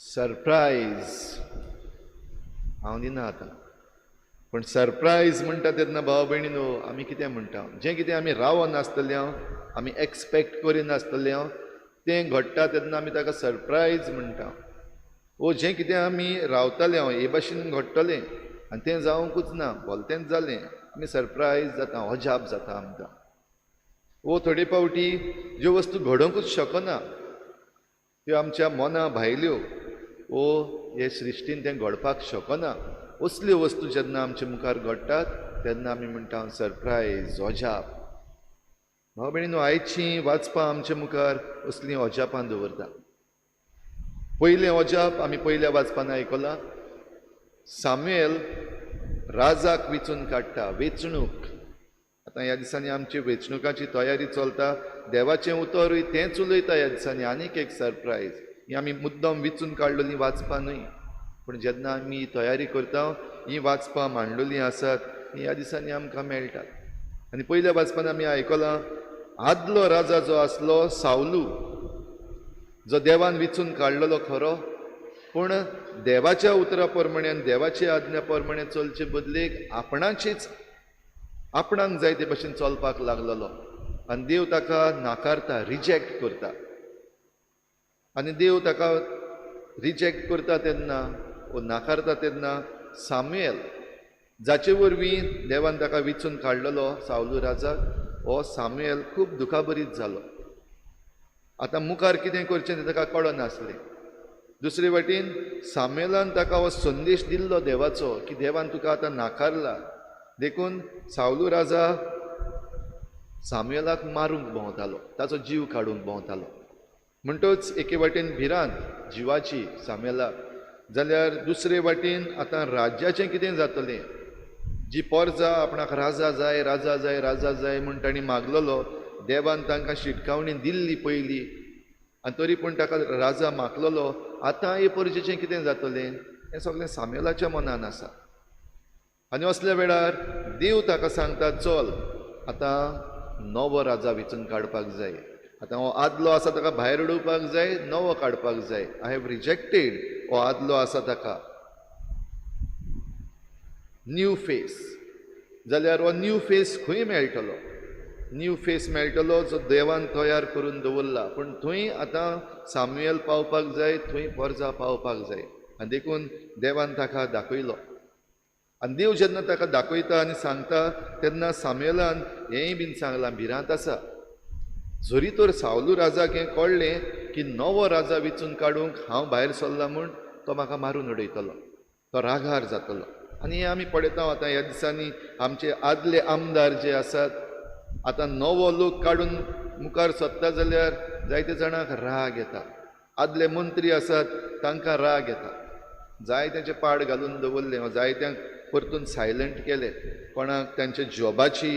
Surprise हांव दिना आतां, पूण सरप्रायज म्हणटा तेन्ना भाव भयणीनो आमी कितें म्हणटा? जें कितें आमी रावनासतलें, आमी एक्सपेक्ट करिनासतलें तें घडटा तेन्ना आमी ताका सरप्रायज म्हणटा. ओ जें कितें आमी रावताले हांव हे भाशेन घडटलें आनी तें जावंकूच ना, भलतेंच जालें, आमी सरप्रायज जाता, अजाप जाता आमकां. ओ थोडे फावटी ज्यो वस्तू घडोवंकूच शकना त्यो आमच्या मना भायल्यो, ओ हे सृश्टीन तें घडपाक शकना, असल्यो वस्तू जेन्ना आमचे मुखार घडटात तेन्ना आमी म्हणटा सरप्रायज, अजाप. भाव भयणीनो, आयची वाचपां आमचे मुखार असलीं अजापां दवरता. पयलें अजाप आमी पयल्या वाचपान आयकलां, सामुएल राजाक वेंचून काडटा, वेंचणूक. आतां ह्या दिसांनी आमची वेंचणुकाची तयारी चलता, देवाचें उतरूय तेंच उलयता ह्या दिसांनी. आनीक एक सरप्रायज, ही आमी मुद्दम वेंचून काडलेली वाचपां न्हय, पूण जेन्ना आमी तयारी करता ही वाचपां मांडलेलीं आसात, ही ह्या दिसांनी आमकां मेळटात. आनी पयल्या वाचपान आमी आयकलां, आदलो राजा जो आसलो सावलू, जो देवान वेंचून काडलेलो खरो, पूण देवाच्या उतरा प्रमाणे आनी देवाची आज्ञा प्रमाणे चलचे बदलेक आपणाचीच, आपणाक जाय ते भशेन चलपाक लागलेलो आनी देव ताका नाकारता, रिजेक्ट करता. आनी देव ताका रिजेक्ट करता तेन्ना वो नाकारता तेन्ना सामुएल, जाचे वरवीं देवान ताका वेंचून काडलेलो सावलू राजाक, हो सामुएल खूब दुखाभरीत जालो. आतां मुखार कितें करचें तें ताका कळनासलें. दुसरे वाटेन सामुएलान ताका हो संदेश दिल्लो देवाचो की देवान तुका आतां नाकारला, देखून सावलू राजा सामुएलाक मारूंक भोंवतालो, ताचो जीव काडूंक भोंवतालो. म्हणटच एके वाटेन भिरांत जिवाची सामुएलाक, जाल्यार दुसरे वाटेन आतां राज्याचें कितें जातलें, जी पोरजा आपणाक राजा जाय, राजा जाय, राजा जाय म्हूण तांणी मागलेलो, देवान तांकां शिटकावणी दिल्ली पयली आनी तरी पूण ताका राजा मागलेलो, आतां हे परजेचें कितें जातलें हें सगळें सामुएलाच्या मनान आसा. आनी असल्या वेळार देव ताका सांगता, चल आतां नवो राजा वेंचून काडपाक जाय, आतां हो आदलो आसा ताका भायर उडोवपाक जाय, नवो काडपाक जाय. I have rejected हो आदलो आसा ताका, न्यू फेस. जाल्यार हो न्यू फेस खंय मेळटलो? न्यू फेस मेळटलो जो देवान तयार करून दवरला, पूण थंय आतां सामुएल पावपाक जाय, थंय पोरजा पावपाक जाय. आनी देखून देवान ताका दाखयलो. आनी देव जेन्ना ताका दाखयता आनी सांगता तेन्ना सामुएलान हेंय बीन सांगलां, भिरांत आसा, जरी तर सावलू राजाक हें कळ्ळें की नवो राजा वेंचून काडूंक हांव भायर सरला म्हूण, तो म्हाका मारून उडयतलो, तो रागार जातलो. आनी हें आमी पळयता आतां ह्या दिसांनी आमचे आदले आमदार जे आसात, आतां नवो लोक काडून मुखार सोदता जाल्यार जायते जाणांक राग येता, आदले मंत्री आसात तांकां राग येता, जायत्यांचे पाड घालून दवरलें, जायत्यांक परतून सायलंट केले, कोणाक तांच्या जॉबाची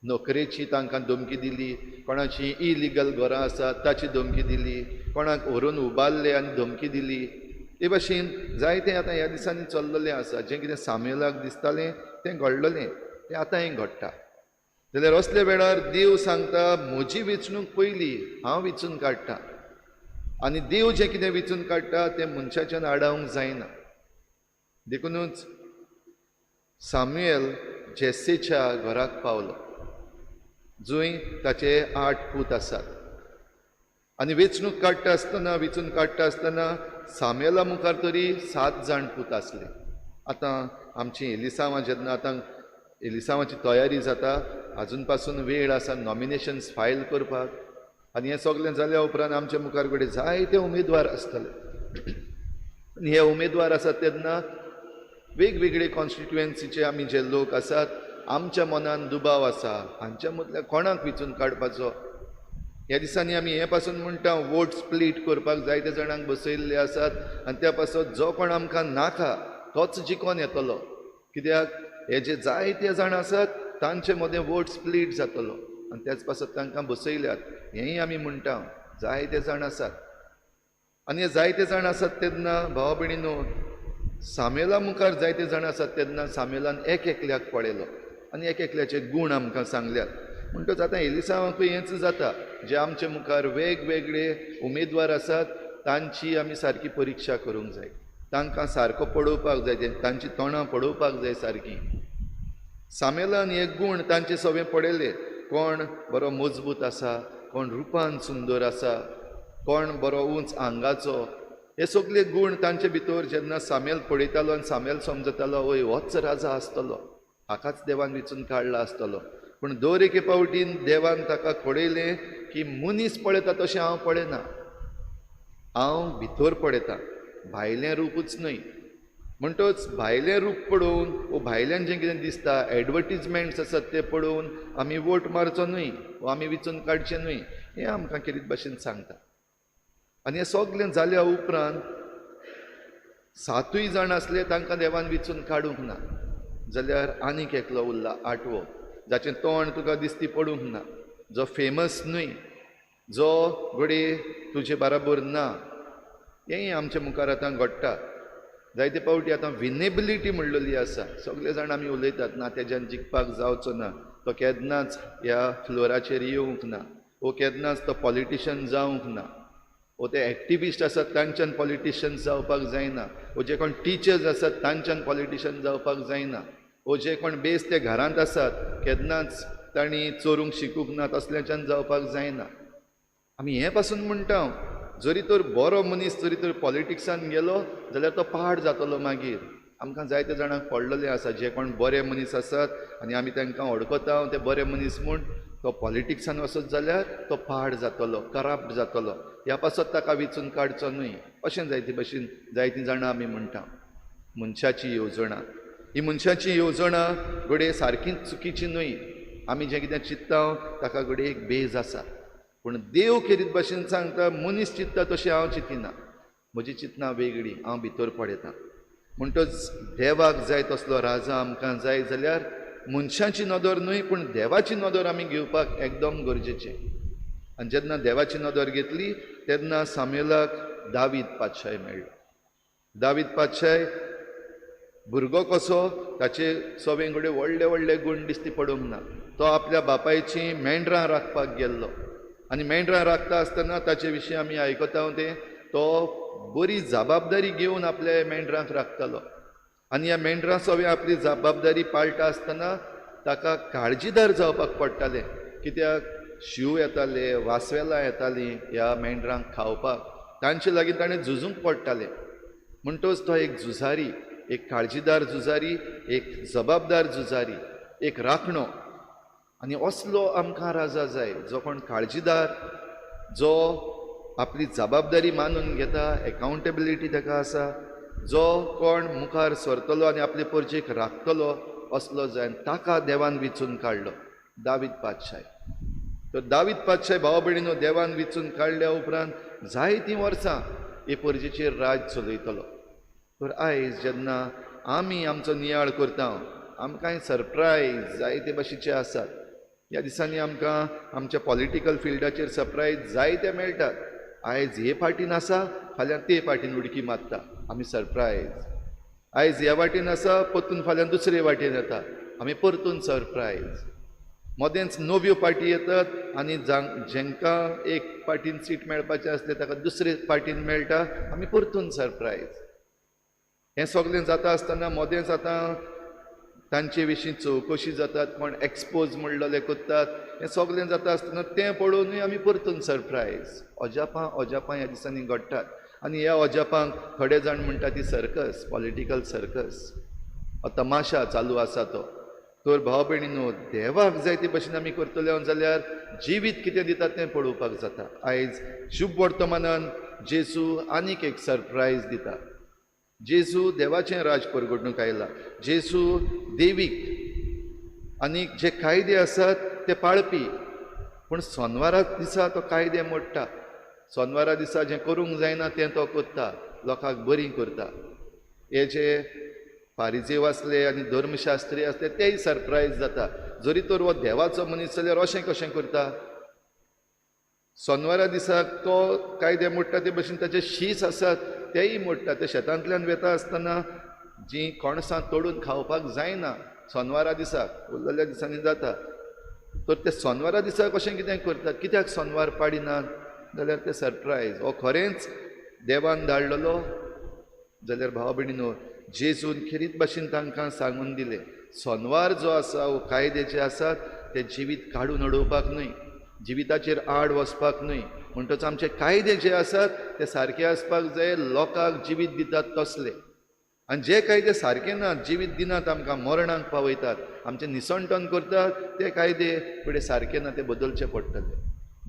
नोकरेची तांकां धमकी दिली, कोणाची इलिगल घरां आसात ताची धमकी दिली, कोणाक व्हरून उबारले आनी धमकी दिली. हे भाशेन जायतें आतां ह्या दिसांनी चल्लेलें आसा. जें कितें सामुएलाक दिसतालें तें घडलेलें, तें आतांय घडटा. जाल्यार असल्या वेळार देव सांगता, म्हजी वेंचणूक पयली हांव वेंचून काडटा, आनी देव जें कितें वेंचून काडटा तें मनशाच्यान आडावंक जायना. देखुनूच सामुएल जेस्सेच्या घराक पावलो, जंय ताचे 8 पूत आसात. आनी वेंचणूक काडटा आसतना, वेंचून काडटा आसतना सामुएला मुखार तरी 7 जाण पूत आसले. आतां आमची एलिसांवां जेन्ना आतां एलिसांवाची तयारी जाता, आजून पासून वेळ आसा नॉमिनेशन्स फायल करपाक, आनी हें सगळें जाल्या उपरांत आमच्या मुखार कडेन जायते उमेदवार आसतले. आनी हे उमेदवार आसात तेन्ना वेगवेगळे कॉन्स्टिट्युएन्सीचे आमी जे लोक आसात, आमच्या मनान दुबाव आसा हांच्या मदल्या कोणाक वेंचून काडपाचो. ह्या दिसांनी आमी हें पासून म्हणटा, वोट स्प्लीट करपाक जायते जाणांक बसयल्ले आसात, आनी त्या पासत जो कोण आमकां नाका तोच जिखोन येतलो, कित्याक हे जे जायते जाण आसात तांचे मदें वोट स्प्लीट जातलो, आनी त्याच पासत तांकां बसयल्यात. हेंय आमी म्हणटा, जायते जाण आसात. आनी हे जायते जाण आसात तेन्ना भावा भयणीनो, सामुएला मुखार जायते जाण आसात तेन्ना सामुएलान एक एकल्याक पळयलो आनी एक एकल्याचे गूण आमकां सांगल्यात. म्हणटच आतां एलिसांवाकूय हेंच जाता, जे आमचे मुखार वेगवेगळे उमेदवार आसात तांची आमी सारकी परिक्षा करूंक जाय, तांकां सारको पळोवपाक जाय, तांची तोंडां पळोवपाक जाय सारकी. सामेलान हे गूण तांचे सगळे पळयले, कोण बरो मजबूत आसा, कोण रुपान सुंदर आसा, कोण बरो उंच आंगाचो, हे सगळे गूण तांचे भितर जेन्ना सामेल पळयतालो आनी सामेल समजतालो, वय होच राजा आसतलो, हाकाच देवान विचून काडला आसतलो. पूण दर एके फावटीन देवान ताका कळयलें की मनीस पळयता तशें हांव पळयना, हांव भितर पळयता, भायलें रुपूच न्हय. म्हणटच भायलें रूप पळोवन वो भायल्यान जें कितें दिसता, एडवर्टीजमेंट्स आसात ते पळोवन आमी वोट मारचो न्हय वो आमी विचून काडचें न्हय, हें आमकां खेरीत भाशेन सांगता. आनी हें सगलें जाल्या उपरांत 7 जाण आसले तांकां देवान विचून काडूंक ना, जाल्यार आनीक एकलो उरला 8वो, जाचें तोंड तुका दिसती पडूंक ना, जो फेमस न्हय, जो घडये तुजे बराबर ना. हेंय आमच्या मुखार आतां घडटा. जायते फावटी आतां विनेबिलिटी म्हणलेली आसा, सगळे जाण आमी उलयतात ना तेज्यान जिखपाक जावचो ना, तो केन्नाच ह्या फ्लोराचेर येवंक ना, वो केन्नाच तो पॉलिटिशन जावंक ना, वो ते एक्टिविस्ट आसात तांच्यान पॉलिटिशन जावपाक जायना, वो जे कोण टिचर्स आसात तांच्यान पॉलिटिशन जावपाक जायना, वो जे कोण बेस ते घरांत आसात केन्नाच तांणी चोरूंक शिकूंक ना तसल्याच्यान जावपाक जायना. आमी हें पासून म्हणटा, जरी तर बरो मनीस जरी तर पॉलिटिक्सान गेलो जाल्यार तो पाड जातलो. मागीर आमकां जायते जाणांक पडलेलें आसा, जे कोण बरे मनीस आसात आनी आमी तांकां वळखता ते बरे मनीस म्हूण, तो पॉलिटिक्सान वचत जाल्यार तो पाड जातलो, करप्ट जातलो, ह्या पासत ताका विचून काडचो न्हय, अशें जायते भशेन जायतीं जाणां आमी म्हणटा. मनशाची येवजणां, ही मनशाची येवजणां घडये सारकीच चुकीची न्हय, आमी जें कितें चिंत्ता ताका घडये एक बेज आसा, पूण देव खेरीत भाशेन सांगता मनीस चिंत्ता तशें हांव चिंतिना, म्हजी चिंतनां वेगळी, हांव भितर पळयतां. म्हणटच देवाक जाय तसलो राजा आमकां जाय जाल्यार मनशाची नदर न्हय पूण देवाची नदर आमी घेवपाक एकदम गरजेचें. आनी जेन्ना देवाची नदर घेतली तेन्ना सामेलाक दावीद पातशाय मेळ्ळो. दावीद पातशाय भुरगो कसो, ताचे सगळे कडेन व्हडले व्हडले गूण दिसती पडूंक ना. तो आपल्या बापायचीं मेंढरां राखपाक गेल्लो आनी मेंढरां राखता आसतना ताचे विशीं आमी आयकता तें, तो बरी जबाबदारी घेवन आपल्या मेंढरांक राखतालो आनी ह्या मेंढरां सगळें आपली जबाबदारी पाळटा आसतना ताका काळजीदार जावपाक पडटालें, कित्याक शींव येताले, वासवेलां येतालीं ह्या मेंढरांक खावपाक, तांचे लागीं ताणें झुजूंक पडटालें. म्हणटच तो एक झुजारी, एक काळजीदार झुजारी, एक जबाबदार झुजारी, एक राखणो. आनी असलो आमकां राजा जाय, जो कोण काळजीदार, जो आपली जबाबदारी मानून घेता, एकाउंटेबिलिटी ताका आसा, जो कोण मुखार सरतलो आनी आपले परजेक राखतलो असलो जाय. ताका देवान विचून काडलो, दावीद पातशाय. तर दावीद पातशाय भाव भयणीनो देवान विचून काडल्या उपरांत जायतीं वर्सां हे परजेचेर राज चलयतलो. तर आयज जेन्ना आमी आमचो नियाळ करता, आमकांय सरप्रायज जायते भाशेचे आसात. ह्या दिसांनी आमकां आमच्या पॉलिटिकल फिल्डाचेर सरप्रायज जायते मेळटात. आयज हे पार्टीन आसा, फाल्यां ते पार्टीन उडकी मारता, आमी सरप्रायज. आयज ह्या वाटेन आसा, परतून फाल्यां दुसरे वाटेन येता, आमी परतून सरप्रायज. मदेंच नव्यो पार्टी येतात आनी जांकां एक पार्टीन सीट मेळपाचें आसलें ताका दुसरे पार्टीन मेळटा, आमी परतून सरप्रायज. हें सगळें जाता आसतना मदेंच आतां तांचे विशीं चवकशी जातात, कोण एक्सपोज म्हणलेले करतात, हें सगळें जाता आसतना तें पळोवनूय आमी परतून सरप्रायज. अजापां अजापां ह्या दिसांनी घडटात आनी ह्या अजापांक थोडे जाण म्हणटा ती सर्कस, पॉलिटिकल सर्कस, तमाशा चालू आसा तो. तर भाव भयणीनो, देवाक जाय ते भशेन आमी करतले जाल्यार जिवीत कितें दिता तें पळोवपाक जाता. आयज शुभ वर्तमानान जेजू आनीक एक सरप्रायज दिता. जेजू देवाचें राज परगटूंक आयला. जेजू देवीक आनी जे कायदे आसात ते पाळपी, पूण सोनवारा दिसा तो कायदे मोडटा. सोनवारा दिसा जें करूंक जायना तें तो करता, लोकांक बरी करता. हे जे फारिजेव आसले आनी धर्मशास्त्री आसले तेय सरप्रायज जाता. जरी तर हो देवाचो मनीस जाल्यार अशें कशें करता? सोनवारा दिसाक तो कायदे मोडटा ते भशेन ताचे शीस आसात तेय मोडटा. ते शेतांतल्यान वेता आसतना जीं कणसां तोडून खावपाक जायना सोनवारा दिसाक, उरलेल्या दिसांनी जाता, तर ते सोनवारा दिसाक कशें कितें करतात, कित्याक सोनवार पाडिनात जाल्यार ते सरप्रायज. हो खरेंच देवान धाडलेलो जाल्यार भाव भयणीनो, जेजून खेरीत भाशेन तांकां सांगून दिलें, सोनवार जो आसा वो कायदे जे आसात ते जिवीत काडून उडोवपाक न्हय, जिविताचेर आड वचपाक न्हय. म्हणटच आमचे कायदे जे आसात ते सारके आसपाक जाय, लोकांक जिवीत दितात तसले. आनी जे कायदे सारके नात, जिवीत दिनात, आमकां मरणाक पावयतात, आमचें निसणटन करतात, ते कायदे फुडें सारके ना, ते बदलचे पडटले.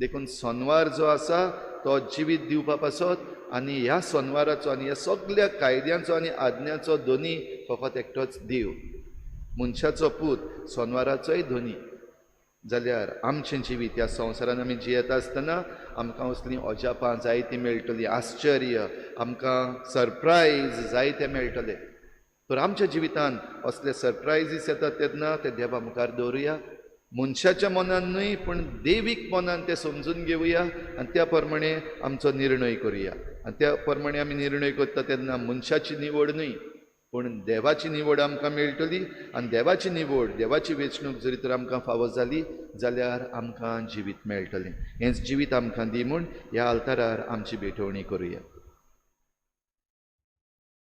देखून सोनवार जो आसा तो जिवीत दिवपा पासत आनी ह्या सोनवाराचो आनी ह्या सगल्या कायद्यांचो आनी आज्ञाचो धनी फकत एकटोच देव, मनशाचो पूत सोनवाराचोय धनी. जाल्यार आमचें जिवीत ह्या संवसारान आमी जियेता आसतना आमकां असलीं अजापां जायतीं मेळटलीं, आश्चर्य, आमकां सरप्रायज जायते मेळटले. तर आमच्या जिवितान असले सरप्रायजीस येतात तेन्ना ते देवा मुखार दवरुया, मनशाच्या मनान न्हय पूण देवीक मनान ते समजून घेवया आनी त्या प्रमाणे आमचो निर्णय करुया. आनी त्या प्रमाणे आमी निर्णय करता तेन्ना मनशाची निवड न्हय पूण देवाची निवड आमकां मेळटली. आनी देवाची निवड, देवाची वेंचणूक जरी तर आमकां फावो जाली जाल्यार आमकां जिवीत मेळटलें. हेंच जिवीत आमकां दी म्हूण ह्या आल्तारार आमची भेटवणी करुया.